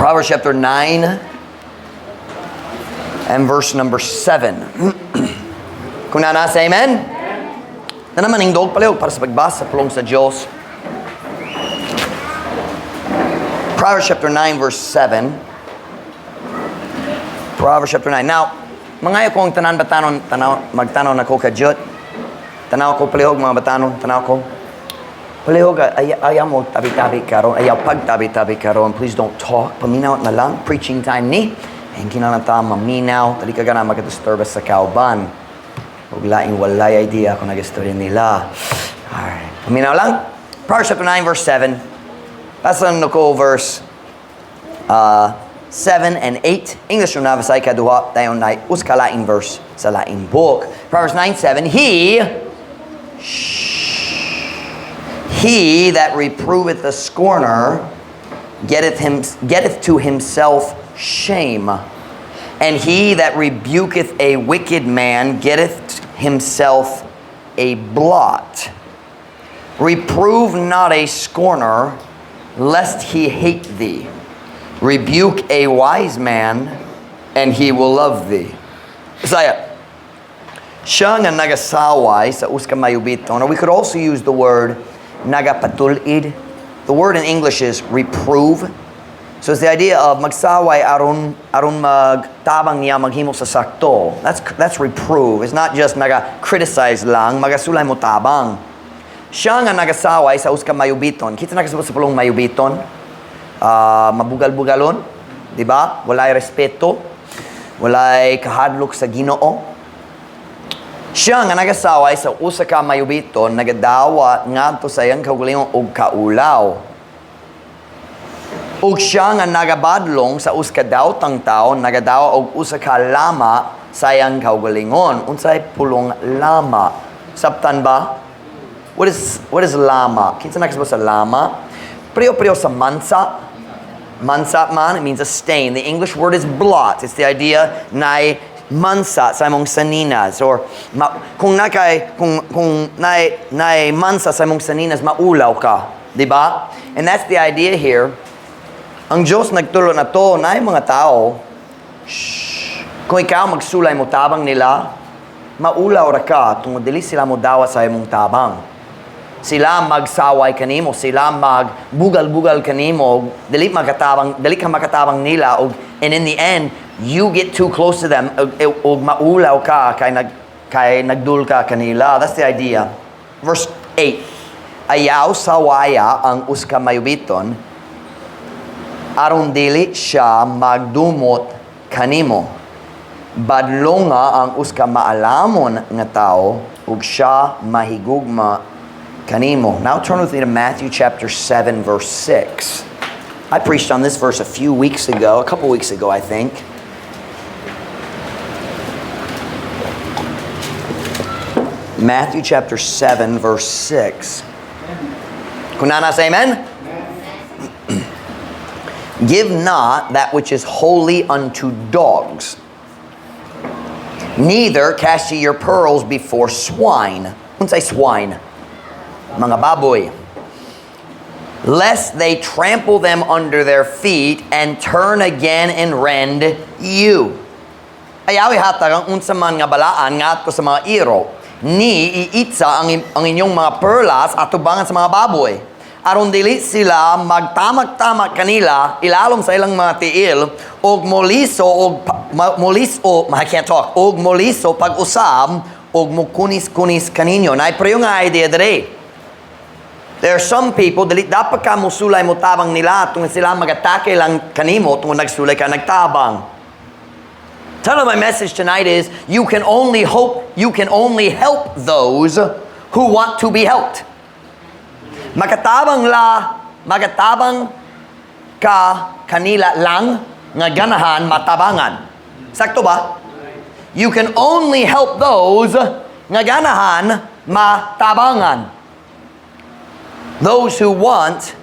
Proverbs chapter 9 and verse number 7. Kung naa na, say amen. Na naman hindog palihog para sa pagbasa sa pulong sa Diyos. Proverbs chapter 9 verse 7. Proverbs chapter 9. Now, mangayo ko ang tanan batanon, tanaw, magtanaw na ko kadyot. Tanaw ko palihog, mga batanon, tanaw ko. Palihog, ay, ayaw mo tabi-tabi karon, ayaw pagtabi-tabi karon. Please don't talk. Paminaw na lang. Preaching time ni. Ang kinahanglan ta maminaw. Dali ka gana makadisturb sa kauban. Ug laing walay idea kung nag-istorya nila. Alright. Paminaw lang. Proverbs chapter 9 verse 7. Basa ko verse 7 and 8. English na Bisaya kaduha. Dayon na usa ka laing verse sa laing book. Proverbs 9:7. He that reproveth the scorner getteth to himself shame. And he that rebuketh a wicked man getteth himself a blot. Reprove not a scorner, lest he hate thee. Rebuke a wise man, and he will love thee. Bisaya. Siya nga nagasaway sa usa ka mayubiton. Or we could also use the word nagapatul-id. The word in English is reprove. So it's the idea of magsaway aron magtabang niya maghimo sa sakto. That's reprove. It's not just naga-criticize lang, magasulay mo tabang. Siya nga nagasaway sa usa ka mayubiton. Kita nakasabot sa pulong mayubiton. Mabugal-bugalon, di ba? Walay respeto, walay kahadlok sa Ginoo. Siya nga nagasaway sa usa ka mayubiton nagadawat ngadto sa iyang kaugalingon og kaulaw. Ug siya nga nagabadlong sa usa ka dawtang tawo nagadawa og usa ka lama sa iyang kaugalingon. Unsay pulong lama? Sabtan ba? What is lama? Kinsa nakasabot sa lama? Pareho-pareho sa mansa. Mansa man, it means a stain. The English word is blot. It's the idea na mansa sa imong saninas or ma, kung nakay kung nay mansa sa imong saninas, maulaw ka, di ba? And that's the idea here. Ang Diyos nagtulo na to na mga tao, shh, kung ikaw magsulay mo tabang nila, maulaw ra ka tungod dili sila mo dawat sa imong tabang. Sila magsaway kanimo, sila magbugal-bugal kanimo, dili ka makatabang nila og and in the end you get too close to them og maulaw ka kay nagdul ka kanila. That's the idea. Verse 8. Ayaw sawaya ang usa ka mayubiton aron dili siya magdumot kanimo. Badlonga ang usa ka maalamon nga tawo ug siya mahigugma kanimo. Now turn with me to Matthew chapter 7 verse 6. I preached on this verse a few weeks ago, a couple weeks ago, I think. Matthew chapter 7 verse 6. Kung naa na, say amen? Give not that which is holy unto dogs, neither cast ye your pearls before swine. Unsay swine? Mga baboy. Lest they trample them under their feet and turn again and rend you. Ayaw ihatag ang unsa man nga balaan ngadto sa mga iro, ni iitsa ang inyong mga perlas atubangan sa mga baboy. Aron dili sila magtamak-tamak kanila ilalom sa ilang mga tiil og moliso og moliso, I can't talk, og moliso pag-usab og mukunis-kunis kaninyo. Naay pareho nga idea dere. There are some people, dili dapat ka musulay mo tabang nila tungod sila magatake lang kanimo tungod nagsulay ka nagtabang. Title of my message tonight is, you can only hope, you can only help those who want to be helped. Makatabang ka kanila lang nga ganahan matabangan. Sakto ba? You can only help those nga ganahan matabangan. Those who want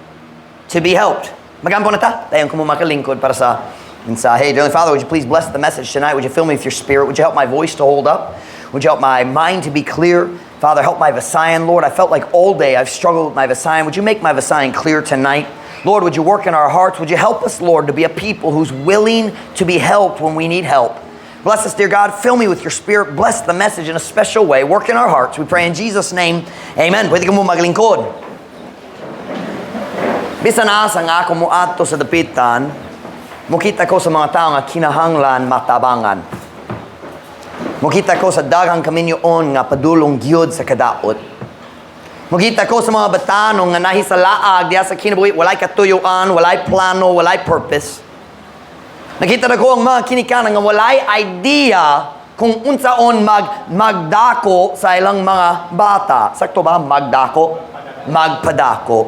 to be helped. Magampo na ta. Dayon ko mo makalingkod para sa mensahe. Dear Father, would you please bless the message tonight? Would you fill me with your Spirit? Would you help my voice to hold up? Would you help my mind to be clear? Father, help my Visayan, Lord. I felt like all day I've struggled with my Visayan. Would you make my Visayan clear tonight? Lord, would you work in our hearts? Would you help us, Lord, to be a people who's willing to be helped when we need help? Bless us, dear God. Fill me with your Spirit. Bless the message in a special way. Work in our hearts. We pray in Jesus' name. Amen. Pwede kamo maglingkod. Bisan asa nga ako moadto sa dapitan, mukita ko sa mga tao nga kinahanglan matabangan. Mukita ko sa daghang kaminyoon nga padulong gyud sa kadaot. Mukita ko sa mga batanon nga nahisalaag diha sa kinabuhi, walay katuyuan, walay plano, walay purpose. Nakita na ko ang mga kinikanan nga walay idea kung unsaon magdako sa ilang mga bata. Sakto ba? Magdako? Magpadako.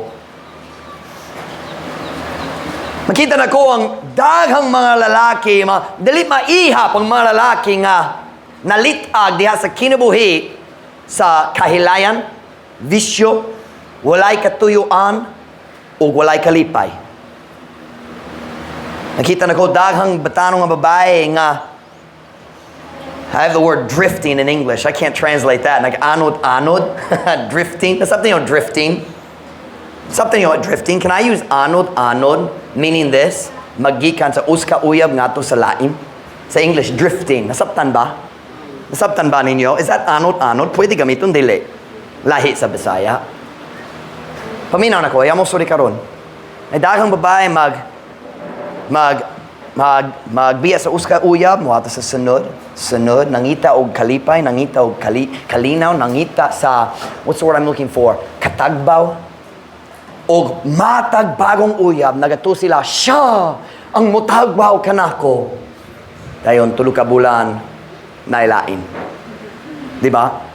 Makita na ko ang daghang mga lalaki, mga, dili maihap ang mga lalaki nga nalitag diha sa kinabuhi sa kahilayan, bisyo, walay katuyuan, o walay kalipay. Nakita na ko daghang batanong nga babae nga, I have the word "drifting" in English. I can't translate that. Like anod-anod. Drifting. That's something drifting. Something drifting. Can I use anod-anod? Meaning this? Maggikan sa usa ka uyab ngadto sa lain. Sa English, drifting. Nasabtan ba? Nasabtan ba ninyo? Is that anod-anod? Pwede gamiton dili? Lahi sa Bisaya. Paminaw na ko, ayaw mo sorry karon. Ay daghang babae mag mag mag magbiya sa usa ka uyab moadto sa sunod, sunod, nangita og kalipay, nangita og kalinaw, nangita sa, what's the word I'm looking for, katagbaw. Og matag bagong uyab nagato sila, siya ang motagbaw kanako. Dayon 3 ka bulan, nailain, di ba?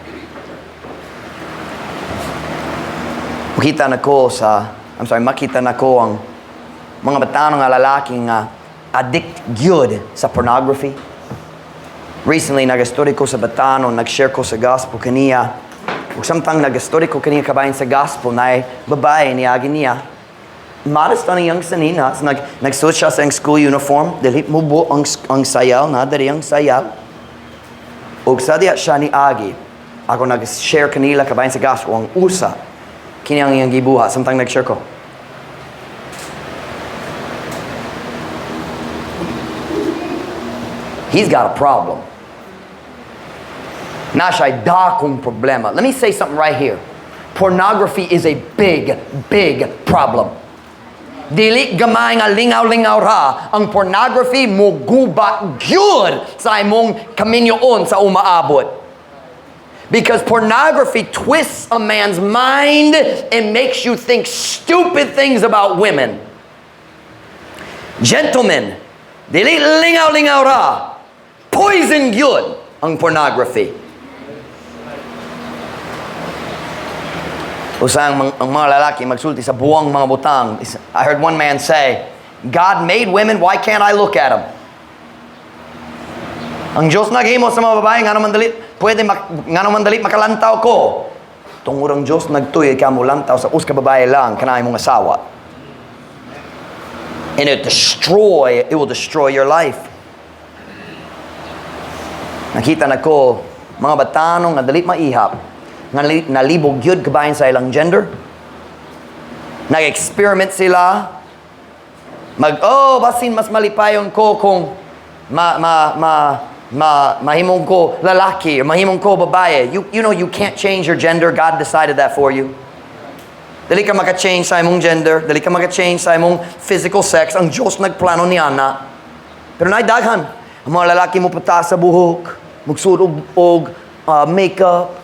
Makita na ko sa, I'm sorry, makita na ko ang mga batanon nga lalaki nga addict gyud sa pornography. Recently, nag-story ko sa batanon, nag-share ko sa gospel kaniya. Ug samtang nag-story ko kaniya kabahin sa gospel, na babae niagi niya. Modest ang iyang sanina. So, nagsuot siya sa iyang school uniform. Dili mubo ang sayaw, na diri ang sayaw. Ug sa diya siya ni agi. Ako nag-share kanila kabahin sa gospel ang usa. Kini ang iyang gibuhat samtang nag-share ko. He's got a problem. Na siya'y dakong problema. Let me say something right here. Pornography is a big, big problem. Dili gamay nga lingaw-lingaw ra. Ang pornography moguba gyud sa imong kaminyoon sa umaabot. Because pornography twists a man's mind and makes you think stupid things about women. Gentlemen, dili lingaw-lingaw ra. Poison gyud ang pornography. Usang ang mga lalaki magsulti sa buwang mga butang. I heard one man say, "God made women, why can't I look at them?" Ang Diyos naghimo sa mga babae, nga naman dali, pwede nga naman dali makalantaw ko. Tungod ang Diyos nagtuyo ka mo lantaw sa usa ka babae lang, kanay mong asawa. And it will destroy your life. Nakita na ko, mga batanong nga dali maihap, nga nalibog gyud kabahin sa ilang gender. Nag-experiment sila. Oh, basin mas malipayon ko kung mahimong ko lalaki or mahimong ko babae. You can't change your gender. God decided that for you. Dili ka maka-change sa imong gender. Dili ka maka-change sa imong physical sex. Ang Diyos nagplano niya na. Pero naidaghan. Ang mga lalaki mo pataas sa buhok, magsuot og makeup,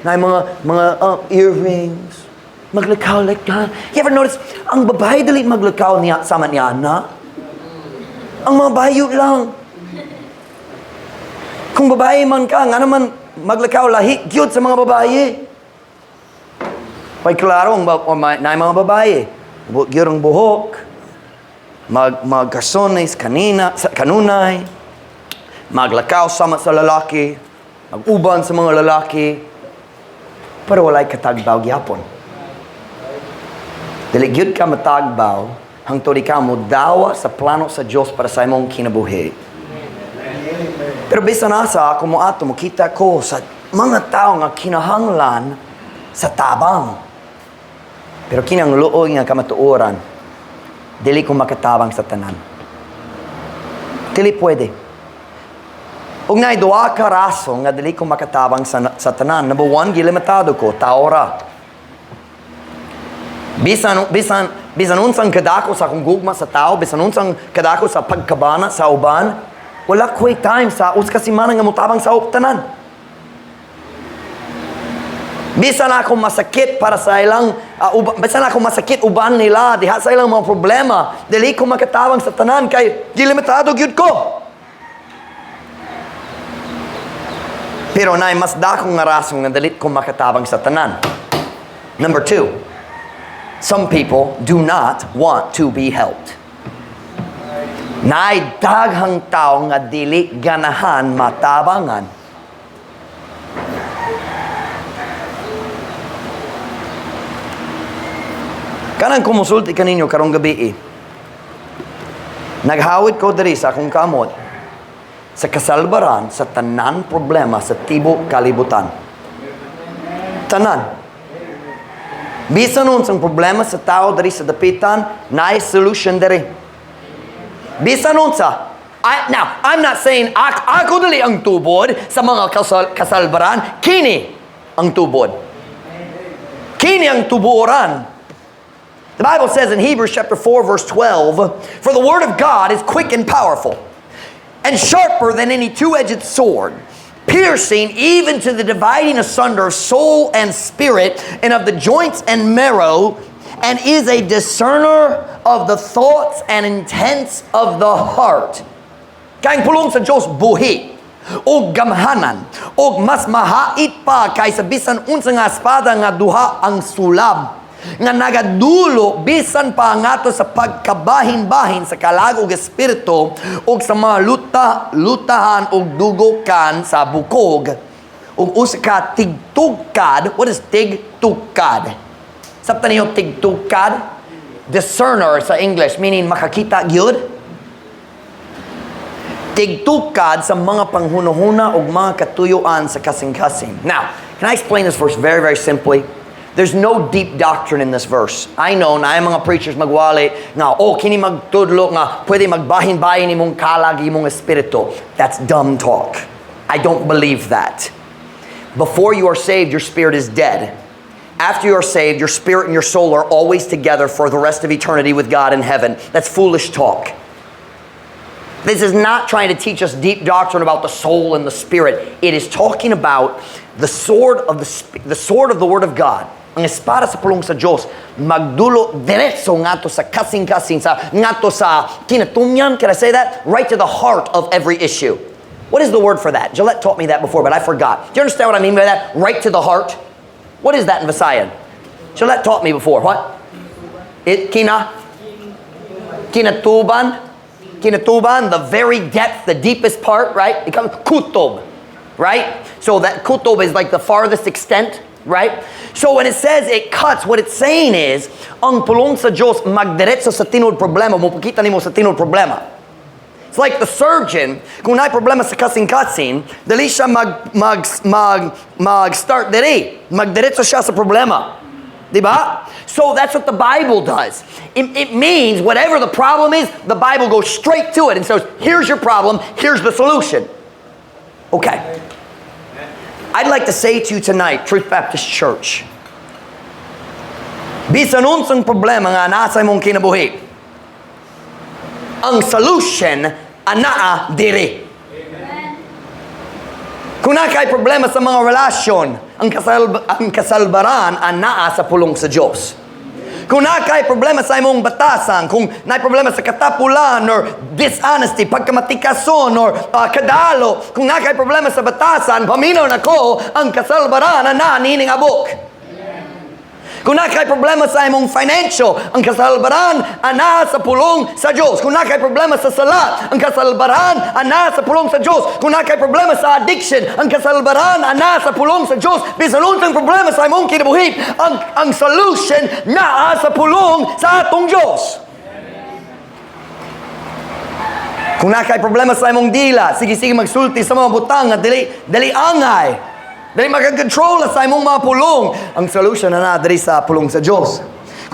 na mga earrings, maglakaw like that. You ever notice, ang babae dili maglakaw niya sama niya na? Ang mga bayo lang. Kung babae man ka, nga naman maglakaw lahi gyud sa mga babae. Pay klaro ang o may, na mga babae, gyud ang buhok, magkarsones kanina, sa, kanunay, maglakaw sama sa lalaki, maguban sa mga lalaki, pero walay katagbaw gyapon. Dili gyud ka matagbaw hangtod ikaw mo dawa sa plano sa Dios para sa imong kinabuhi. Pero bisan asa ako moadto, mokita ko sa mga tao nga kinahanglan sa tabang. Pero kinang luoy nga kamatuoran. Dili ko makatabang sa tanan. Dili pwede. Ug naay duha ka rason nga dili ko makatabang sa tanan. Number one, gilimitado ko, tao ra. Bisan unsang kadako sa akong gugma sa tao, bisan unsang kadako sa pagkabana sa uban, wala ko'y time sa usa ka semana nga motabang sa tanan. Bisan ako masakit para sa ilang bisan ako masakit uban nila diha sa ilang mga problema, dili ko makatabang sa tanan kay gilimitado gyud ko. Pero naay mas dakong nga rason nga dili ko makatabang sa tanan. Number two, some people do not want to be helped. Naay daghang tao nga dili ganahan matabangan. Kanang kumusulti kaninyo karong gabi eh. Naghawid ko diri sa akong kamot sa kasalbaran sa tanan problema sa tibok kalibutan. Tanan. Bisan unsang problema sa tao diri sa dapitan, naay solution diri. Bisan unsa. Now, I'm not saying ako dili ang tubod sa mga kasalbaran. Kini ang tubod. Kini ang tuburan. The Bible says in Hebrews chapter 4 verse 12, "For the word of God is quick and powerful, and sharper than any two-edged sword, piercing even to the dividing asunder of soul and spirit, and of the joints and marrow, and is a discerner of the thoughts and intents of the heart." Kay ang pulong sa Diyos buhi og gamhanan og mas mahait pa kaysa bisan unsa nga espada nga duha ang sulab, nga nagadulo bisan pa ngadto sa pagkabahin-bahin sa kalag ug espiritu ug sa mga lutahan ug dugokan sa bukog, ug usa ka tigtugkad. What is tigtugkad? Sabtan niyo tigtugkad? Discerner sa English, meaning makakita gyud. Tigtukad sa mga panghunahuna ug mga katuyuan sa kasing-kasing. Now, can I explain this verse very, very simply? There's no deep doctrine in this verse. I know na ang mga preachers magwali nga, "Oh, kini magtudlo nga pwede magbahin-bahin imong kalag, imong espiritu." That's dumb talk. I don't believe that. Before you are saved, your spirit is dead. After you are saved, your spirit and your soul are always together for the rest of eternity with God in heaven. That's foolish talk. This is not trying to teach us deep doctrine about the soul and the spirit. It is talking about the sword of the Word of God. Ang espada sa pulong sa Diyos magdulo diretso ngadto sa kasing-kasing, sa ngadto sa kinatumyan, can I say that? Right to the heart of every issue. What is the word for that? Gillette taught me that before, but I forgot. Do you understand what I mean by that? Right to the heart? What is that in Visayan? Gillette taught me before. What? It kinatuban? Kinatuban, the very depth, the deepest part, right? It comes kutob, right? So that kutob is like the farthest extent, right? So when it says it cuts, what it's saying is, ang pulong sa Diyos magdiretso sa tinuod problema, mopakita nimo sa tinuod problema. It's like the surgeon, kung naay problema sa kasing-kasing, dili siya mag-start diri. Magdiretso siya sa problema. Diba? So that's what the Bible does. It means whatever the problem is, the Bible goes straight to it and says, "Here's your problem, here's the solution." Okay. I'd like to say to you tonight, Truth Baptist Church, bisan unsang problema nga nasa imong kinabuhi, ang solution anaa diri. Kung naa kay problema sa mga relasyon, ang kasalbaran anaa sa pulong sa Diyos. Kung naa kay problema sa imong batasan, kung naay problema sa katapulan or dishonesty, pagkamatikason or kadalo, kung naa kay problema sa batasan, paminaw nako, ang kasalbaran anaa nining book. Kung naa kay problema sa imong financial, ang kasalbaran ana sa pulong sa Diyos. Kung naa kay problema sa sala, ang kasalbaran ana sa pulong sa Diyos. Kung naa kay problema sa addiction, ang kasalbaran ana sa pulong sa Diyos. Bisan unsang problema sa imong kinabuhi, ang solution naa sa pulong sa atong Diyos. Kung naa kay problema sa imong dila, sige-sige magsulti sa mga butang nga dili angay. Dili makakontrol sa imong mga pulong. Ang solution na naa diri sa pulong sa Diyos.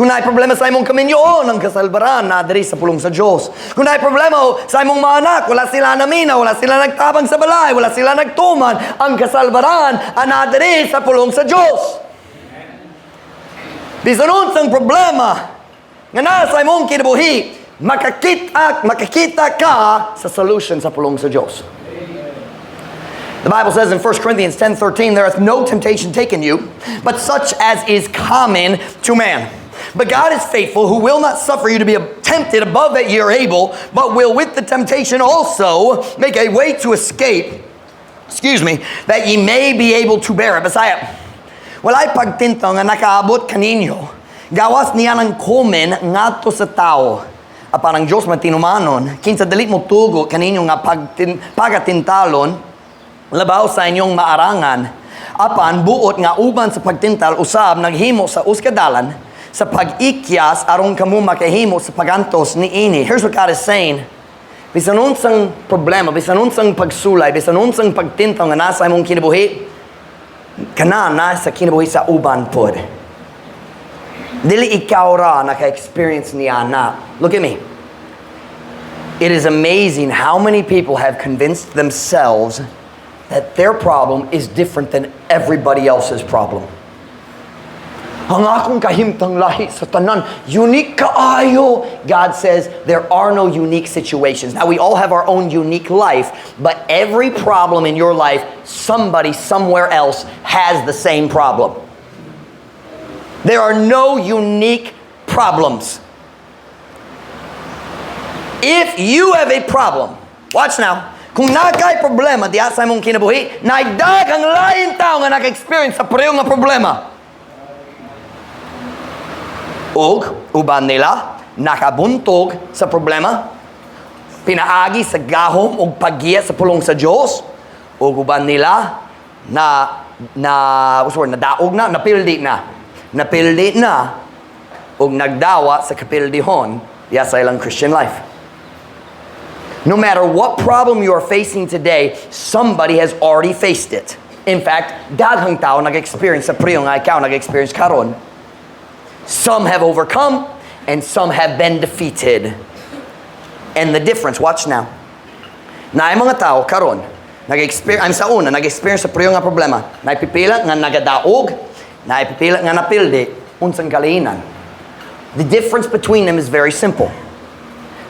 Kung naay problema sa imong kaminyoon, ang kasalbaran naa diri sa pulong sa Dios. Kung naay problema sa imong mga anak, wala sila namina, wala sila nagtabang sa balay, wala sila nagtuman, ang kasalbaran naa diri sa pulong sa Dios. Bisan unsang problema nga naa sa imong kinabuhi, makakita ka sa solution sa pulong sa Dios. The Bible says in 1 Corinthians 10:13, "There hath no temptation taken you, but such as is common to man. But God is faithful, who will not suffer you to be tempted above that ye are able, but will with the temptation also make a way to escape," excuse me, "that ye may be able to bear it." Bisaya, walay pagtintal nga nakaabot kaninyo gawas niya ng common ngadto sa tao. Apan ang Diyos matinumanon, kinsa dili mo tugo kaninyo nga pagatintalon labaw sa inyong maarangan. Apan buot nga uban sa pagtintal usab naghimo sa uskadalan sa pag-ikyas aron kamo makahimo sa pagantos niini. Here's what God is saying. Bisan unsang problema, bisan unsang pagsulay, bisan unsang pagtintal nga nasa imong kinabuhi, kana na sa kinabuhi sa uban pod. Dili ikaw ra naka-experience niya na. Look at me. It is amazing how many people have convinced themselves that their problem is different than everybody else's problem. Ang akong kahimtang lahi sa tanan, unique kaayo. God says there are no unique situations. Now, we all have our own unique life, but every problem in your life, somebody somewhere else has the same problem. There are no unique problems. If you have a problem, watch now, kung naa kay problema diha sa imong kinabuhi, naay daghang lain tao nga naka-experience sa pareho nga problema. Ug uban nila nakabuntog sa problema pinaagi sa gahom ug paggiya sa pulong sa Dios, ug uban nila na what's the word, nadaog na, napildi na. Napildi na ug nagdawa sa kapildihon diha sa ilang Christian life. No matter what problem you are facing today, somebody has already faced it. In fact, daghang tao nag-experience sa pareho nga ikaw nag-experience karon. Some have overcome and some have been defeated. And the difference, watch now. Naay mga tao karon nag-experience, I'm sa una, nag-experience sa pareho nga problema. Naay pipila nga nagadaog, naay pipila nga napildi, unsang kalahinan? The difference between them is very simple.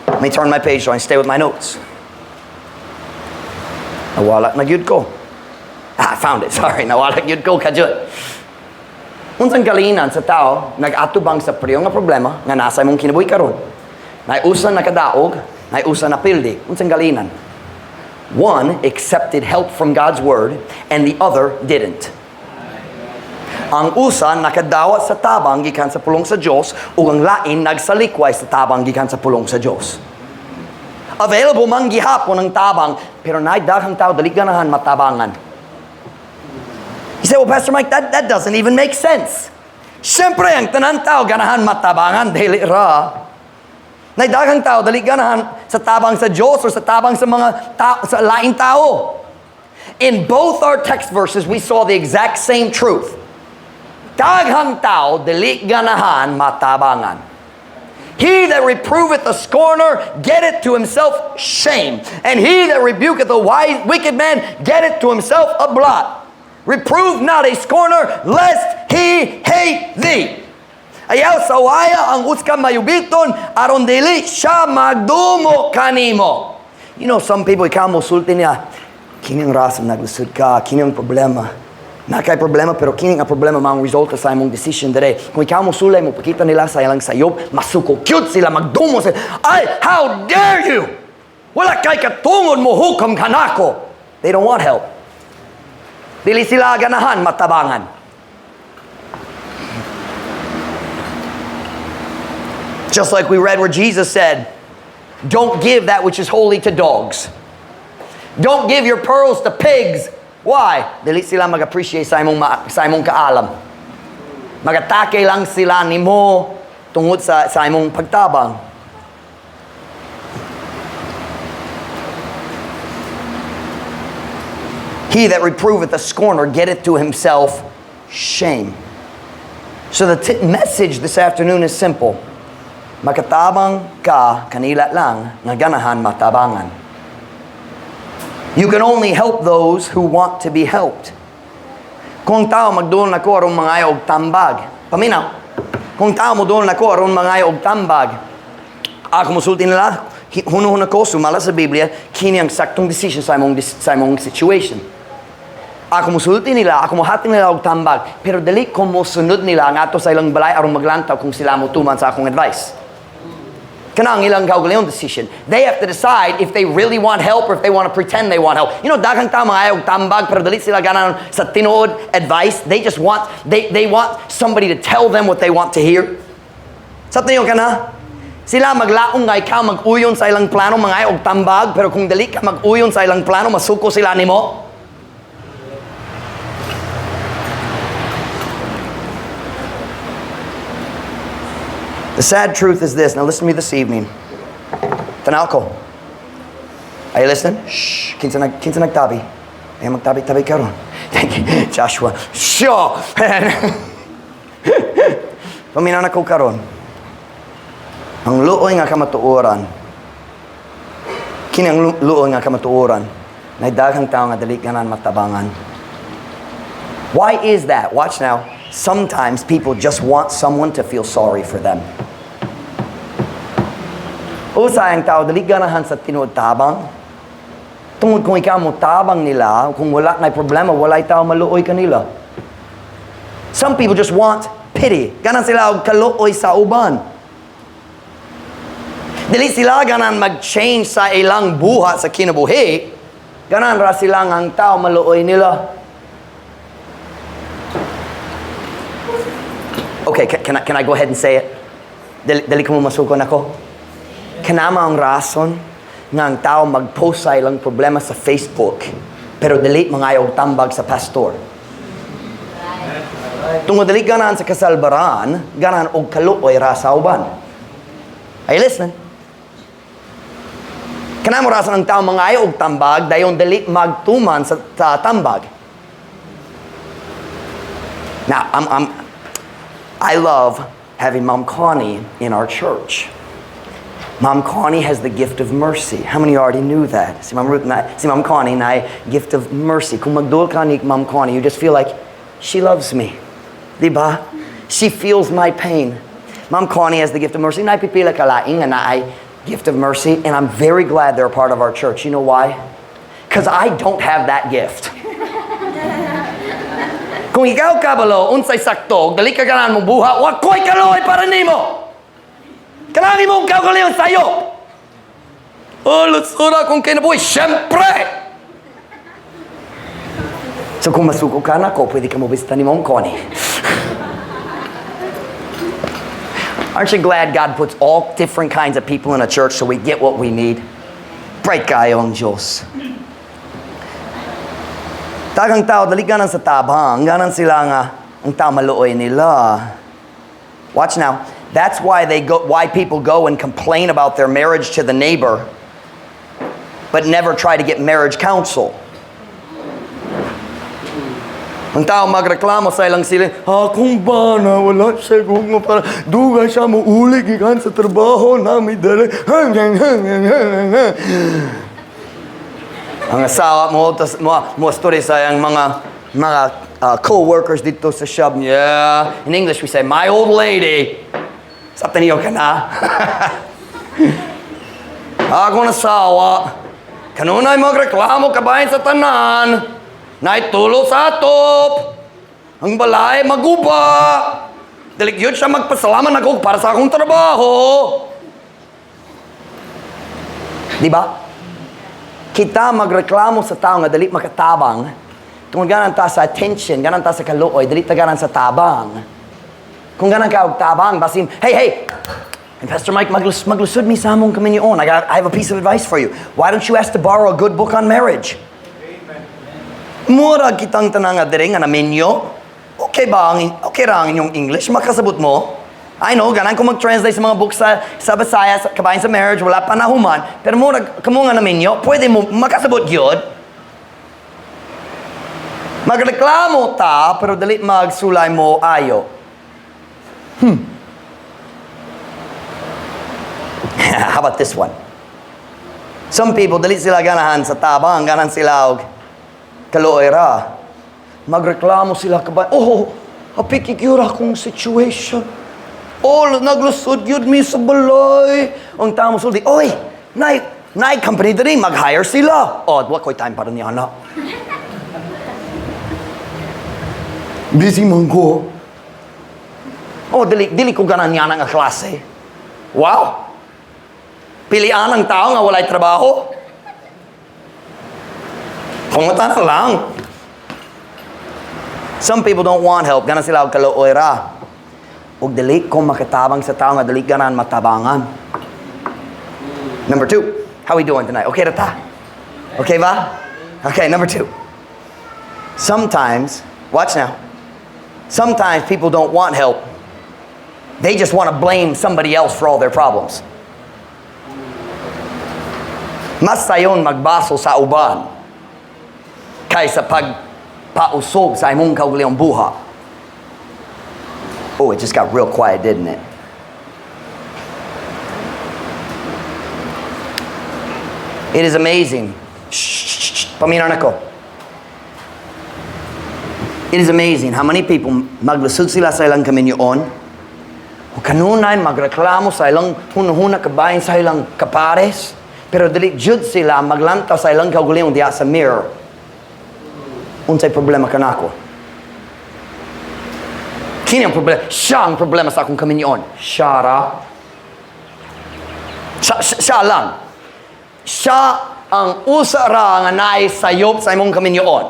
Let me turn my page so I stay with my notes. Nawala na gyud ko. Ah, I found it. Sorry, nawala gyud ko kadyot. Unsang kalahinan sa tao nag-atubang sa pareho nga problema nga nasa imong kinabuhi karon? Naay usa nakadaog, naay usa napildi. Unsang kalahinan? One accepted help from God's word and the other didn't. Ang usa nakadawat sa tabang gikan sa pulong sa Dios ug ang lain nagsalikway sa tabang gikan sa pulong sa Dios. Available man gihapon ang tabang, pero naay daghang tao dili ganahan matabangan. You say, "Well, Pastor Mike, that doesn't even make sense. Siyempre, ang tanan tao ganahan matabangan, dili ra? Naay daghang tao dili ganahan sa tabang sa Diyos or sa tabang sa mga sa laing tao. In both our text verses, we saw the exact same truth. Daghang tao dili ganahan matabangan. He that reproveth a scorner getteth to himself shame, and he that rebuketh a wise, wicked man getteth to himself a blot. Reprove not a scorner, lest he hate thee. Ayaw sawaya ang usa ka mayubiton, aron dili siya magdumo kanimo. Some people, ikaw mo sulti niya, "Kining rason naglisod ka, kini ang problema. Naa kay problema, pero kini ang problema maong resulta sa imong decision today." Kung ikaw mo sulay mo, pakita nila sa ilang sayop, masuko gyud sila, magdumo sila. "Ay, how dare you! Wala kay katungod mo hukom kanako." They don't want help. Dili sila ganahan matabangan. Just like we read where Jesus said, "Don't give that which is holy to dogs. Don't give your pearls to pigs." Why? Dili sila mag-appreciate sa imong kaalam. Magatake lang sila nimo tungod sa imong pagtabang. He that reproveth a scorner getteth to himself shame. So the message this afternoon is simple. Makatabang ka kanila lang nga ganahan matabangan. You can only help those who want to be helped. Kung tao magduol nako aron mangayo og tambag. Paminaw. Kung tao moduol nako aron mangayo og tambag, ako mosulti nila, hunahuna ko sumala sa Biblia, kini ang saktong decision sa imong situation. Ako musulti nila, ako mohatag nila og tambag, pero dili ko mosunod nila ngadto sa ilang balay aron maglantaw kung sila motuman sa akong advice. Kanang ilang kaugalingon decision. They have to decide if they really want help or if they want to pretend they want help. Daghang tao mangayo og tambag pero dili sila ganahan sa tinuod advice. They just want they want somebody to tell them what they want to hear. Sabtan ninyo kana? Sila maglaong nga ikaw mag-uyon sa ilang plano mangayo og tambag, pero kung dili ka mag-uyon sa ilang plano, masuko sila nimo. The sad truth is this. Now listen to me this evening. Tanaw ko. Are you listening? Shh. Kinsa nagtabi? Ay magtabi-tabi karon. Thank you, Joshua. Sure. Paminaw nako karon. Ang luoy nga kamatuoran. Kini ang luoy nga kamatuoran. Nay daghang tao nga dili ganahan matabangan. Why is that? Watch now. Sometimes people just want someone to feel sorry for them. Usahay ang tao dili ganahan sa tinuod tabang. Tungod kung ikaw mo tabang nila, kung wala na problema, walay tao maluoy kanila. Some people just want pity. Ganahan sila og kaluoy sa uban. Dili sila ganahan mag-change sa ilang buhat sa kinabuhi. Ganahan ra sila nga ang tao maluoy nila. Okay, can I go ahead and say it? Dili ko mo masuko nako. Kana man ang rason nga ang tao mag-post sa ilang problema sa Facebook pero dili mangayo og tambag sa pastor. Tungod dili ganahan sa kasalbaran, ganahan og kaluoy ra sa uban. Are you listening? Kana mo rason ang tao mangayo og tambag dayon dili magtuman sa tambag. Now, I love having Mom Connie in our church. Mom Connie has the gift of mercy. How many already knew that? Si Mom Ruth na, si Mom Connie na gift of mercy. Kung magduol ka ni Mom Connie, you just feel like she loves me. Diba? She feels my pain. Mom Connie has the gift of mercy. Naay pipila ka laing nga naay gift of mercy, and I'm very glad they're a part of our church. You know why? Because I don't have that gift. Kung ikaw kabalo, unsay sakto, dali ka ganahan mo buhat, wa ko'y kaluoy para nimo. Kanang imong kaugalingon sayo. Oh, lusura kung kinabuhi, syempre! So kung masuko ka nako, pwede ka mo bisita ni Mom Connie. Aren't you glad God puts all different kinds of people in a church so we get what we need? Bright kayo ang Diyos. Daghang tao, dali ganahan sa tabang, ganahan sila nga ang tao maluoy nila. Watch now. That's why people go and complain about their marriage to the neighbor, but never try to get marriage counsel. Ang tao magreklamo sa ilang sila, akong bana, wala siya gugma para dugay siya mo uli gikan sa trabaho nami dere. Ang asawa mo, tas mo story sa iyang mga co-workers dito sa shop. Yeah. In English, we say, "My old lady." Sabtan niyo kana? Akong asawa, kanunay magreklamo kabahin sa tanan, naitulo sa atop, ang balay maguba. Dili yun siya magpasalamat ako para sa akong trabaho. Di ba? Kita magreklamo sa tao nga dali makatabang, tungod ganahan ta sa attention, ganahan ta sa kaluoy, dili ta ganahan sa tabang. Kung ganahan ka og tabang, basin, "Hey, hey, and Pastor Mike, maglusod mi sa among kaminyoon. I have a piece of advice for you. Why don't you ask to borrow a good book on marriage?" Mura kitang tanan nga diri nga naminyo. Okay ra ang inyong English? Makasabot mo? I know, ganahan ko mag-translate sa mga books sa Bisaya, sa, kabahin sa marriage, wala pa nahuman. Pero mura, kamo nga naminyo, pwede mo makasabot yun. Magreklamo ta, pero dali magsulay mo ayo. How about this one? Some people, dili sila ganahan sa tabang, ganahan sila og kaluoy ra. Magreklamo sila kabay, "Oh, apik gyud akong situation. Oh, naglusod gyud mi sa balay." Ang tao mosulti, "Oy, nay company diri, mag-hire sila." "Oh, wa ko'y time para niya na. Busy man ko. Oh, dili ko ganahan niya nga klase." Wow! Pilian ang tao nga walay trabaho? Pangutan na lang. Some people don't want help. Ganahan sila og kaluoy ra. Ug dili ko makatabang sa tao nga dili ganahan matabangan. Number two. How we doing tonight? Okay ra ta? Okay ba? Okay, number two. Sometimes, watch now. Sometimes people don't want help. They just want to blame somebody else for all their problems. Mas sayon magbaso sa uban kaysa pagpausog sa imong kaugalingong buhat. Oh, it just got real quiet, didn't it? It is amazing. Shh, shh, shh. Paminaw na ko. It is amazing how many people maglusod sila sa ilang kaminyoon o kanunay magreklamo sa ilang hunahuna kabahin sa ilang kapares, pero dili jud sila maglantaw sa ilang kaugalingong diha sa mirror. Unsay problema kanako? Kini ang problema. Siya ang problema sa akong kaminyoon. Siya ra. Siya lang. Siya ang usa ra nga naay sayop sa imong kaminyoon.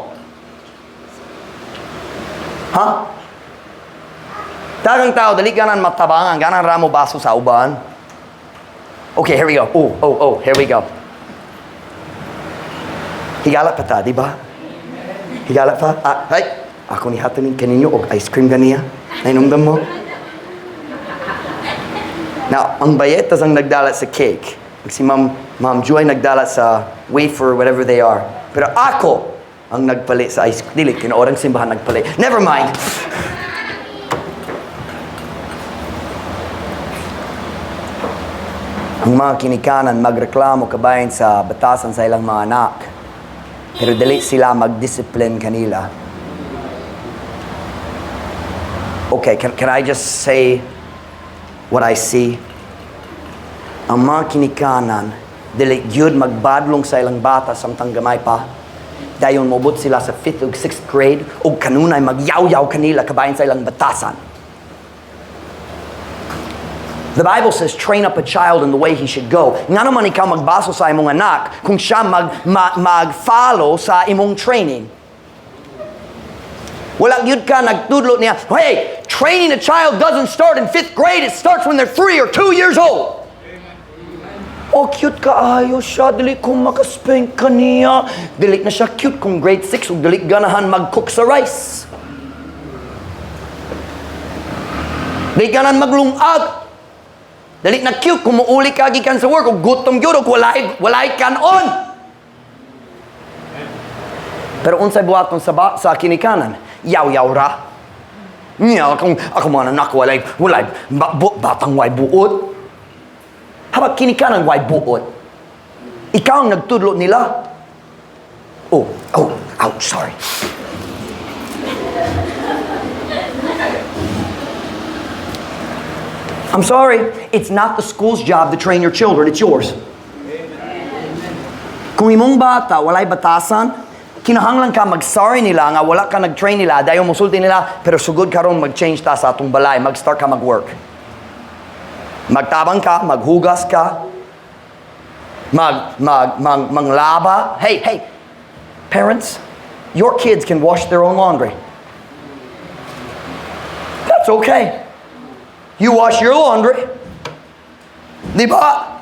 Ha? Daghang tao, dili ganan matabangan, ganan ra mo baso sa uban. Okay, here we go. Oh, here we go. Higala pa ta, di ba? Higala pa? Ah, ay, ako ni hatanin kaninyo og ice cream ganiya. Nainumdam mo? Now, ang bayetas ang nagdala sa cake. Si Ma'am Joy nagdala sa wafer, whatever they are. Pero ako ang nagpalit sa ice cream. Dili, tinuod ang simbahan nagpalit. Never mind. Ang mga kinikanan magreklamo kabahin sa batasan sa ilang mga anak. Pero dili sila mag-discipline kanila. Okay, can I just say what I see? Ang mga kinikanan, dili gyud magbadlong sa ilang bata samtang gamay pa. Dayon mobot sila sa 5th ug 6th grade ug kanunay magyaw-yaw kanila kabahin sa ilang batasan. The Bible says, "Train up a child in the way he should go." Nga naman ikaw magbaso sa imong anak kung siya mag-follow sa imong training? Wala gyud ka nagtudlo niya. Hey, training a child doesn't start in 5th grade. It starts when they're 3 or 2 years old. "Oh, cute kaayo siya. Dili ko makaspank kaniya." Dili na siya cute kung grade 6 ug dili ganahan mag-cook sa rice. Dili ganahan maglungag. Dili na cute kung muuli ka gikan sa work ug gutom gyud ug walay kanon. Pero unsay buhaton sa kinikanan? Yaw-yaw ra. Nya akong ako mga anak walay batang way buot. Habang kinikanan way buot. Ikaw ang nagtudlo nila. Oh, ouch, sorry. I'm sorry, it's not the school's job to train your children, it's yours. Kung imong bata walay batasan, kinahanglan ka mag-sorry nila nga wala ka nag-train nila, dayon musulti nila, pero sugod karon mag-change ta sa atong balay, mag-start ka mag-work. Magtabang ka, maghugas ka, manglaba. Hey, parents, your kids can wash their own laundry. That's okay. You wash your laundry. Di ba?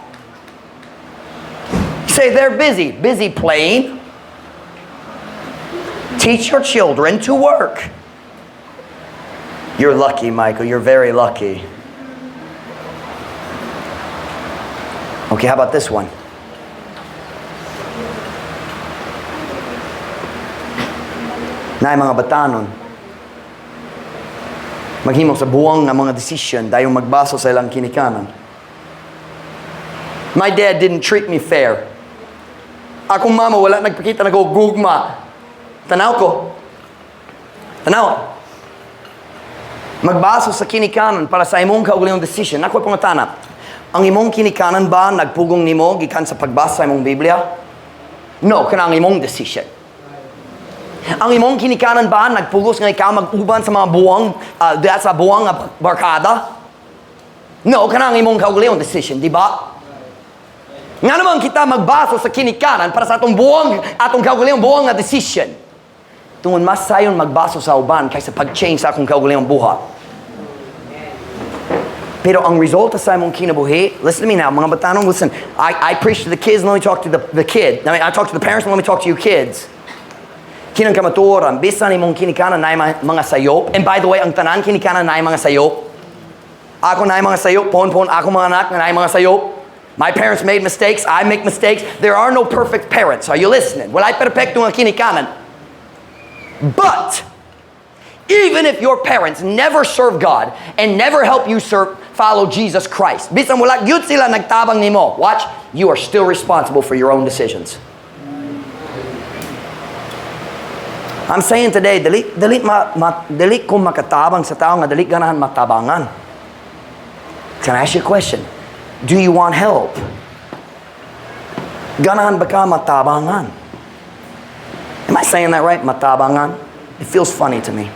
You say they're busy. Busy playing. Teach your children to work. You're lucky, Michael. You're very lucky. Okay, how about this one? Naay mga batanon. Maghimo sa buwang nga mga decision dayong magbaso sa ilang kinikanan. My dad didn't treat me fair. Akong mama wala nagpakita nako gugma. Tanaw ko. Tanaw. Magbaso sa kinikanan para sa imong kaugalingong decision. Ako pangutana. Ang imong kinikanan ba nagpugong nimo gikan sa pagbasa sa imong Biblia? No, kana ang imong decision. Ang imong kinikanan ba nagpugos nga ikaw mag-uban sa mga buwang diha sa buwang nga barkada? No, kana ang imong kaugalingong decision, di ba? Nga naman kita magbaso sa kinikanan para sa atong buwang, atong kaugalingong buwang nga decision. Tungod mas sayon magbaso sa uban kaysa pag-change sa akong kaugalingong buhat. Pero ang resulta sa imong kinabuhi, listen to me now, mga batanong, listen. I preach to the kids, let me talk to the kid. I mean, I talk to the parents, let me talk to you kids. Kinang kamatuoran, bisan imong kinikanan na mga sayop. And by the way, ang tanan kinikanan na mga sayop. Ako na mga sayop, pon-pon, ako mga anak na mga sayop. My parents made mistakes, I make mistakes. There are no perfect parents. Are you listening? Wala'y perpekto nga kinikanan. But even if your parents never serve God and never help you serve, follow Jesus Christ, bisan wala gyud sila nagtabang nimo, watch, you are still responsible for your own decisions. I'm saying today, dili ko makatabang sa tao nga dili ganahan matabangan. Can I ask you a question? Do you want help? Ganahan ba ka matabangan? Am I saying that right? Matabangan? It feels funny to me.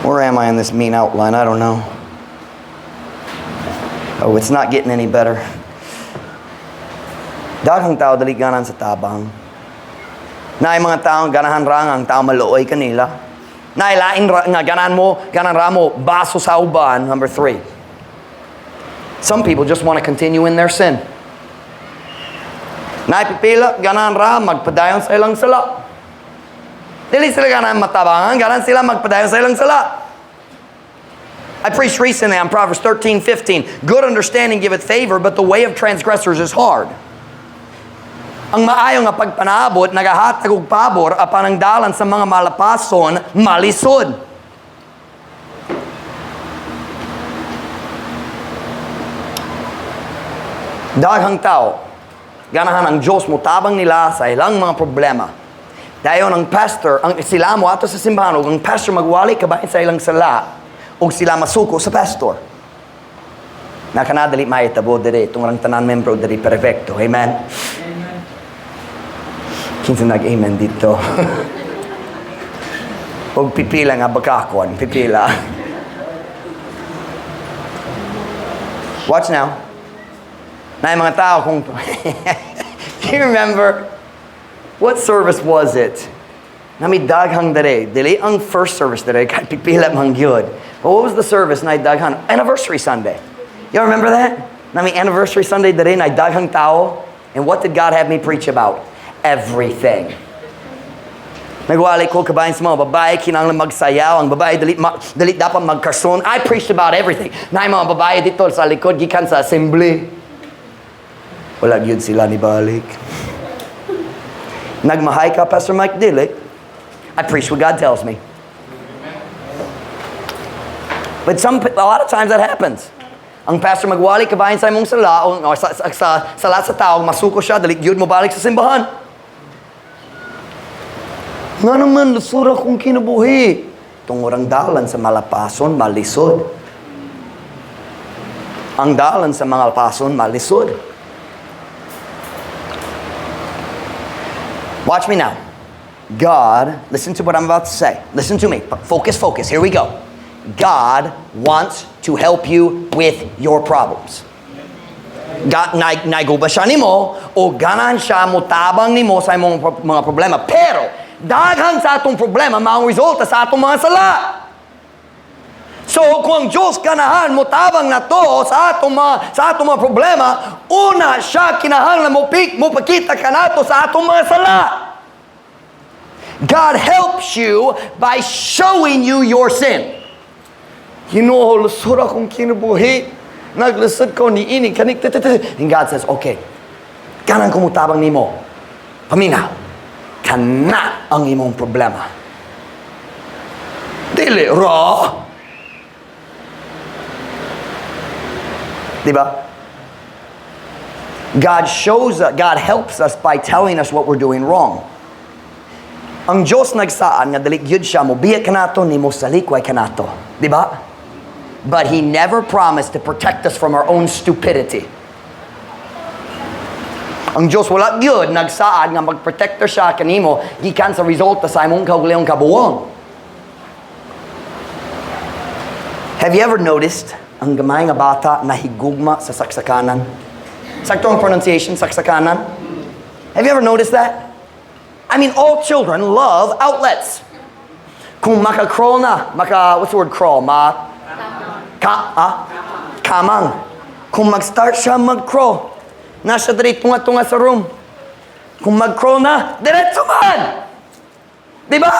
Where am I in this mean outline? I don't know. Oh, it's not getting any better. Daghang tao dali ganahan sa tabang. Naay mga tao ganahan ra nga ang tao maluoy kanila. Naay lain ra, nga ganahan mo, ganahan ra mo baso sa uban. Number three. Some people just want to continue in their sin. Naay pipila, ganahan ra magpadayon sa ilang sala. Dili sila ganahan matabangan, ganahan sila magpadayon sa ilang sala. I preached recently on Proverbs 13:15. Good understanding giveth favor, but the way of transgressors is hard. Ang maayo nga pagpanabot, nagahatag og pabor apan ang dalan sa mga malapason, malisod. Daghang tao, ganahan ang Diyos motabang nila sa ilang mga problema. Dayon ang pastor, ang sila mo ato sa simbahan, ug ang pastor magwali kabahin sa ilang sala, ug sila masuko sa pastor. Nakanadali mahitabo diri, tungod ang tanan membro diri perfecto. Amen? Kinsa nag-amen dito? Og pipila nga bakakon, pipila. Watch now. Na mga tao kung. Do you remember what service was it? Nami daghang dere. Dili ang first service dere kay pipila man gyud. But what was the service na daghan? Anniversary Sunday. You remember that? Nami Anniversary Sunday dere na daghang tao. And what did God have me preach about? Everything. Nagwali ko kabahin sa mga babae, kinahanglan magsayaw. Ang babae, dili, dili dapat magkarson. I preached about everything. Na mga babae dito sa likod, gikan sa assembly. Wala gyud sila ni balik. Nagmahay ka, Pastor Mike? Dili. I preach what God tells me. But a lot of times that happens. Ang pastor magwali kabahin sa imong sala o sa sala sa tao, masuko siya, dali gyud mo balik sa simbahan. Nga naman, lusura kong kinabuhi. Tungod ang dalan sa malapason, malisod. Ang dalan sa malapason, malisod. Watch me now. God, listen to what I'm about to say. Listen to me. Focus, focus. Here we go. God wants to help you with your problems. Ga, naiguba siya nimo o ganahan siya motabang nimo sa imong mga problema. Pero, daghan sa atong problema maong resulta sa atong mga sala. So, kung ang Diyos ganahan motabang na to sa atong mga problema, una siya kinahanglan mo pakita kanato sa atong mga sala. God helps you by showing you your sin. Ginoo, lusod akong kinabuhi. Naglisod ko ni ini kanik ttt. And God says, "Okay, ganahan ko mutabang nimo. Paminaw. Kana ang imong problema. Dili ra. Di ba? God shows us, God helps us by telling us what we're doing wrong. Ang Diyos nagsaad nga dili gyud siya mobiya kanato ni mosalikway kanato. Di ba? But He never promised to protect us from our own stupidity. Ang Diyos wala gyud nagsaad nga magprotekta siya kanimo gikan sa resulta sa imong kaugalingong kabuwang. Have you ever noticed ang gamay nga bata nahigugma sa saksakanan? Sakto ang pronunciation, saksakanan? Have you ever noticed that? I mean, all children love outlets. Kung maka-crawl na, maka, what's the word crawl? Ma, ka, ah? Kamang. Kung mag-start siya mag-crawl, nasa diri tunga-tunga sa room. Kung mag-crawl na, diretso man! Di ba?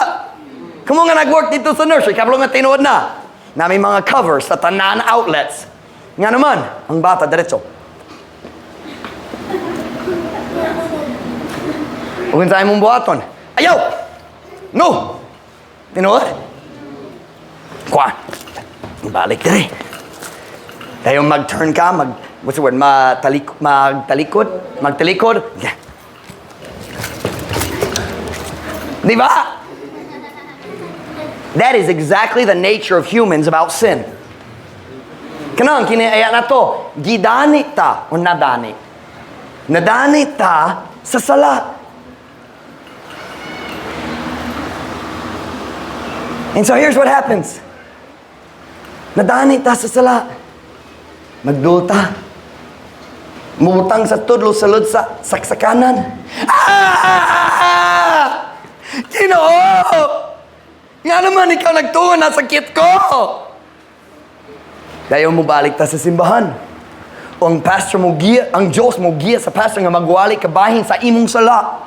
Kung nga nag-work dito sa nursery, kabalo nga tinuod na. Na may mga covers sa tanan outlets. Nga naman, ang bata diretso. Ug unsa imong buhaton? Ayaw! No! Tinuod? Kuan. Balik diri. Dayon mag-turn ka, mag, what's the word? Magtalikod? Magtalikod? Yeah. Di ba? That is exactly the nature of humans about sin. Kanang kini aya na to, gidani ta o nadani. Nadani ta sa sala. And so here's what happens. Nadani ta sa sala. Magdulta. Mubutang sa tudlo sulod sa saksakanan. Ah! Ginoo! Nga naman ikaw nagtuon na sakit ko! Dayon mo balik ta sa simbahan. O ang pastor mo giya, ang Diyos mo giya sa pastor nga magwali kabahin sa imong sala.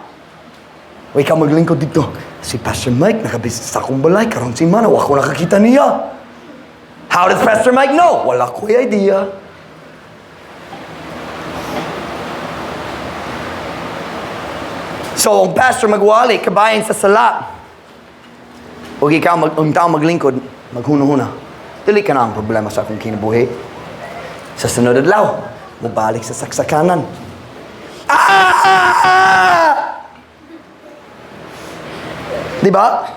O ikaw maglingkod dito. Si Pastor Mike nakabisit sa akong balay karong simana, wa ko nakakita niya. How does Pastor Mike know? Wala ko'y idea. So, ang pastor magwali kabahin sa sala. O ikaw, ang tao maglingkod, maghuno-huna. Dili ka na ang problema sa akong kinabuhi. Sa sunod adlaw, mubalik sa saksakanan. Ah! Di ba?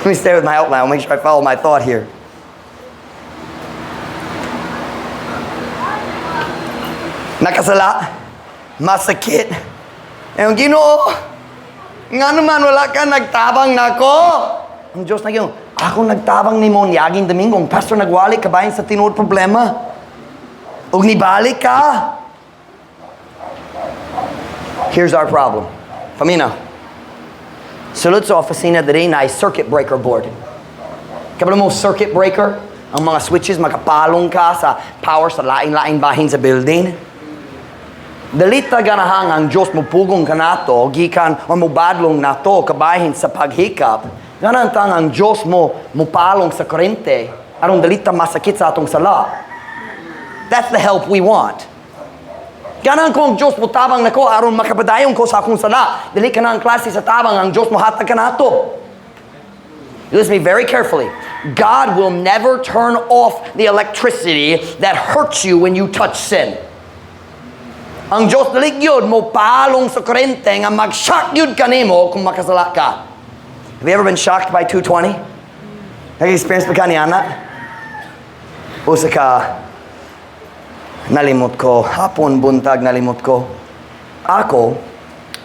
Let me stay with my outline. I'll make sure I follow my thought here. Nakasala, masakit. Ang Ginoo, nga naman wala ka nagtabang nako. Ang Diyos nagyong, ako nagtabang nimo niaging Domingo. Ang pastor nagwali kabahin sa tinuod problema. Ug nibalik ka. Here's our problem. Pamina, sulod sa opisina diri na circuit breaker board. Kabalo mo circuit breaker? Ang mga switches, makapalong ka sa power sa lain-lain bahin sa building. Dili ta ganahan ang Diyos mo pugong kanato, gikan o mobadlong nato kabahin sa paghikap. Ganahan ta ang Diyos mo mupalong sa kurente aron dili ta masakit sa atong sala. That's the help we want. Ganahan ko ang Diyos mo tabang nako aron makapadayon ko sa akong sala. Dili ka na ang klase sa tabang ang Diyos mo hatag kanato. Listen to me very carefully. God will never turn off the electricity that hurts you when you touch sin. Ang Diyos dili gyud mo palong sa kurente nga mag-shock gyud kanimo kung makasala ka. Have you ever been shocked by 220? Nag-experience ba ka ni Ana? Usa ka, nalimot ko, hapon buntag nalimot ko. Ako,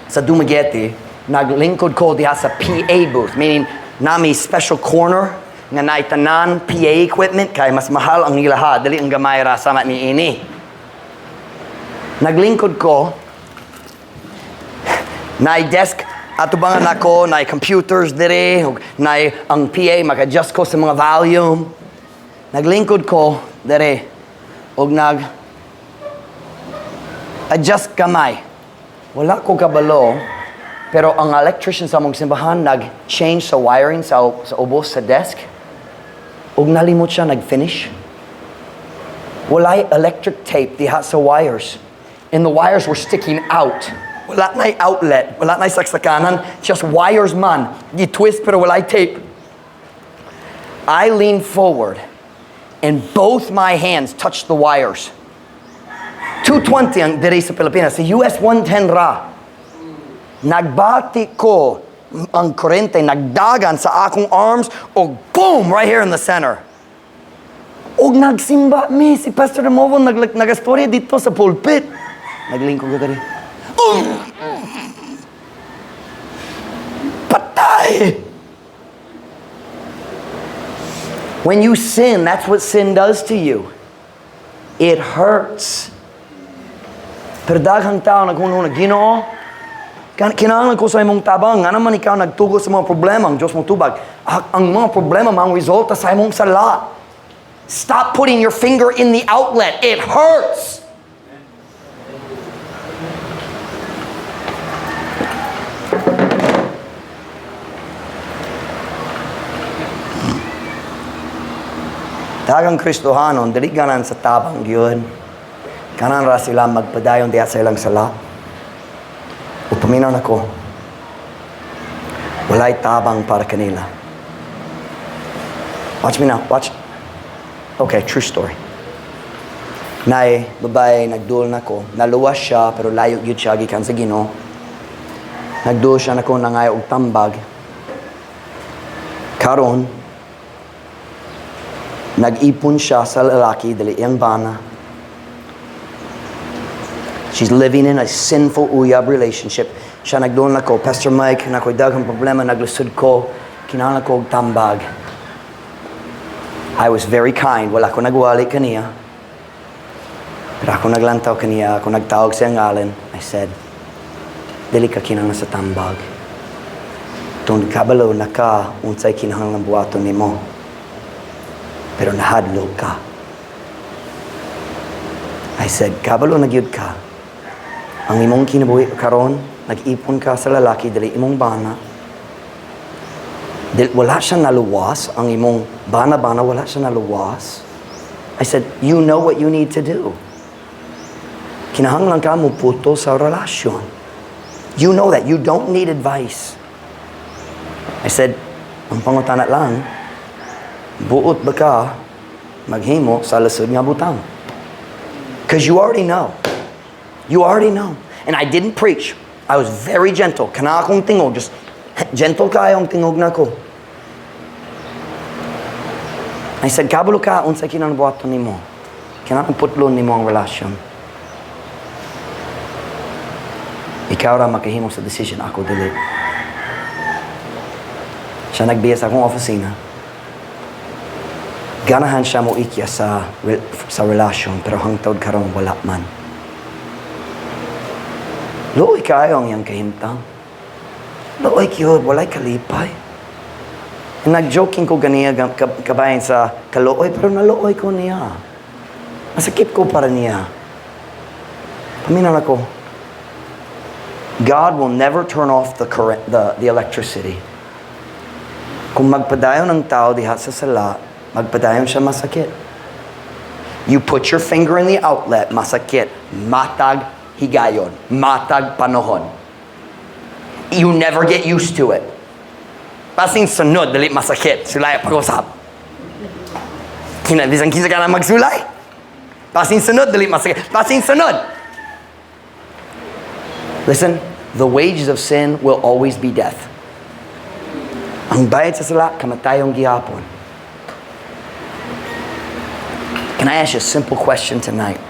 sa Dumaguete, naglingkod ko diha sa PA booth, meaning nami special corner nga naitanan PA equipment kay mas mahal ang ilaha, dili ang gamay ra sama ni ini. Naglingkod ko, naay desk atubangan nako, naay computers dire, ug naay ang PA mag-adjust ko sa mga volume. Naglingkod ko dire ug nag adjust kamay. Wala ko kabalo, pero ang electrician sa among simbahan nag-change sa wiring sa ubos sa desk. Ug nalimot siya nag-finish. Walay electric tape diha sa wires. And the wires were sticking out. Wala na'y outlet. Wala na'y saksakanan. Just wires man. Gi-twist pero wala'y tape. I leaned forward and both my hands touched the wires. 220 ang diri sa Pilipinas. Sa US, 110 ra. Nagbati ko ang kurente nagdagan sa akong arms o boom, right here in the center. Og nagsimba mi si Pastor Movo nagastorya didto sa pulpit. Naglingkod ko diri. Patay! When you sin, that's what sin does to you. It hurts. Pero daghang tao naghunahuna, "Ginoo, kinahanglan ko sa imong tabang. Nga naman ikaw nagtugot sa mga problema?" Ang Diyos motubag, "Ang mga problema mang resulta sa imong sala." Stop putting your finger in the outlet. It hurts. Daghang Kristohanon, dili ganan sa tabang gyud. Ganan ra sila magpadayon diha sa ilang sala. O paminaw nako. Walay tabang para kanila. Watch me now. Watch. Okay, true story. Naay babae nagduol nako. Naluwas siya pero layo gyud siya gikan sa Ginoo. Nagduol siya nako, nangayo og tambag. Karon, nag-ipon siya sa lalaki, dili iyang bana. She's living in a sinful uyab relationship. Siya nagduol nako, "Pastor Mike, naa ko'y daghang problema, naglisod ko, kinahanglan ko og tambag." I was very kind, wala ko nagwali kaniya. Pero ako naglantaw kaniya, ako nagtawag sa ngalan. I said, "Dili ka kinahanglan sa tambag. Tungod kabalo na ka unsay kinahanglan buhaton nimo. Pero nahadlok ka." I said, "Kabalo na gyud ka. Ang imong kinabuhi karon, nag-ipon ka sa lalaki, dili imong bana. Dil, wala siya naluwas, ang imong bana-bana, wala siya naluwas." I said, "You know what you need to do. Kinahanglan ka mo puto sa relasyon. You know that. You don't need advice." I said, "Ang pangutana lang, buot ba ka maghimo sa lisod nga butang? Because you already know. You already know." And I didn't preach. I was very gentle. Kana akong tingog, just gentle kaayo ang tingog nako. I said, "Kabalo ka unsa kinahanglan buhaton nimo. Kinahanglan putlon nimo ang relasyon. Ikaw ra makahimo sa decision, ako dili." Siya nagbiya sa akong opisina. Ganahan siya mo ikya sa relasyon, pero hangtod karon wala man. Luoy kaayo ang iyang kahimtang. Luoy gyud, walay kalipay. Nag-joking ko ganiya kabahin sa kaluoy, pero naluoy ko niya. Masakit ko para niya. Paminaw ako, God will never turn off the current, the electricity. Kung magpadayon ang tao diha sa sala, magpadayon siya masakit. You put your finger in the outlet, masakit, matag higayon, matag panahon. You never get used to it. Basin sunod, dili masakit, sulay pag-usap. Kina, bisan kinsa ka na magsulay. Basin sunod, dili masakit. Basin sunod. Listen, the wages of sin will always be death. Ang bayad sa sala, kamatayon gihapon. Can I ask you a simple question tonight?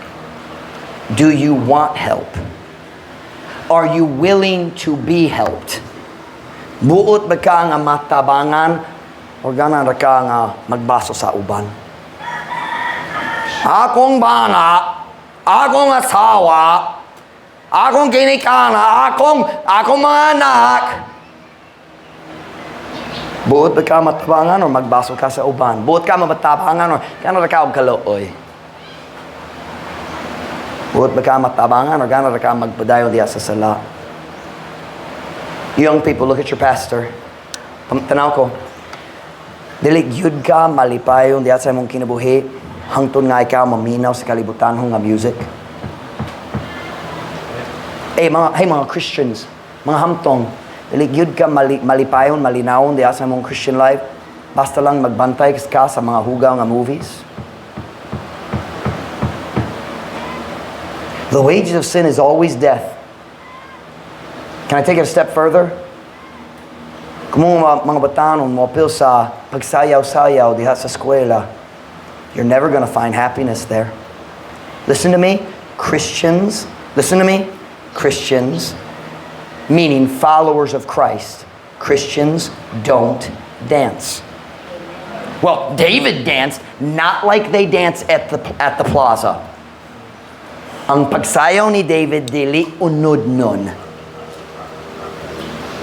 Do you want help? Are you willing to be helped? Buot ba ka nga matabangan o gana ra ka nga magbaso sa uban? Akong bana, akong asawa, akong ginikana, akong mga anak. Buot ba ka matabangan o magbaso ka sa uban? Buot ka matabangan o gana ra ka og kaluoy? Buot ba ka matabangan o gana ra ka magpadayon diha sa sala? Young people, look at your pastor. Tanaw ko. Dili gyud ka malipayon diha sa imong kinabuhi hangtod nga ikaw maminaw sa kalibutan nga music. Hey, mga Christians, mga hamtong, dili gyud ka malipayon, malinawon diha sa imong Christian life. Basta lang magbantay ka sa mga hugaw nga movies. The wages of sin is always death. Can I take it a step further? Kung mga batanon mo apil sa pagsayaw-sayaw diha sa eskwela, you're never gonna find happiness there. Listen to me, Christians, listen to me, Christians, meaning followers of Christ, Christians don't dance. Well, David danced, not like they dance at the plaza. Ang pagsayaw ni David, dili unod nun.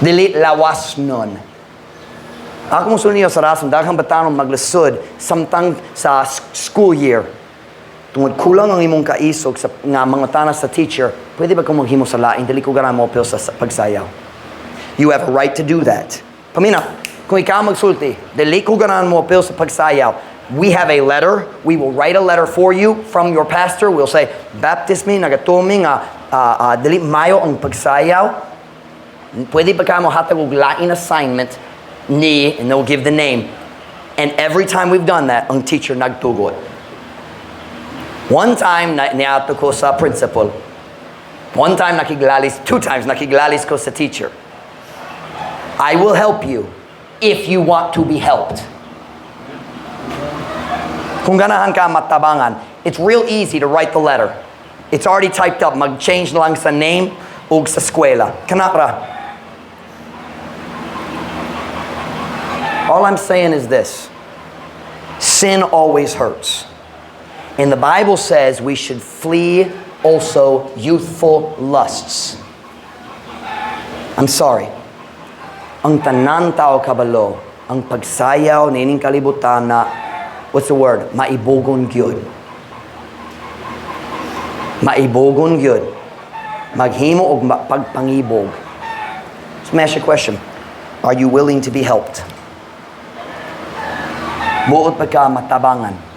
Dili lawas nun. Ako mo niyo sa rason, daghang batanon maglisod samtang sa school year. Tungod kulang ang imong kaisog sa nga mangutana sa teacher, "Pwede ba kong maghimo sa lain? Dili ko ganahan mo sa pagsayaw." You have a right to do that. Pamina, kung ikaw magsulti, "Dili ko ganahan mo sa pagsayaw," we have a letter. We will write a letter for you from your pastor. We'll say, "Baptist mi, nagatuo mi nga dili mayo ang pagsayaw. Pwede ba ka mo hatag og lain assignment ni," and they'll give the name. And every time we've done that, ang teacher nagtugot. One time, niadto ko sa principal. One time nakiglalis, two times nakiglalis ko sa teacher. I will help you if you want to be helped. Kung ganahan ka matabangan, it's real easy to write the letter. It's already typed up. Mag-change na lang sa name ug sa eskwela. Kana ra. All I'm saying is this. Sin always hurts. And the Bible says we should flee also youthful lusts. I'm sorry. Ang tanan tao kabalo, ang pagsayaw niining kalibutan na, what's the word? Maibogon gyud. Maibogon gyud. Maghimo og pagpangibog. So let me ask you a question. Are you willing to be helped? Buot pa ka matabangan?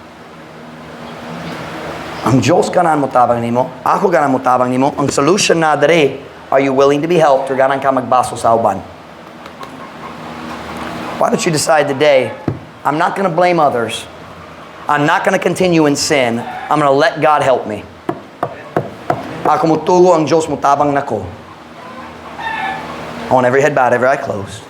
Ang Diyos ganahan mo tabang nimo, ako ganahan mo tabang nimo. Ang solution na dere, are you willing to be helped or ganahan ka magbaso sa uban? Why don't you decide today, "I'm not going to blame others. I'm not going to continue in sin. I'm going to let God help me. Ako mutugo ang Diyos mo tabang nako." On every head bowed, every eye closed.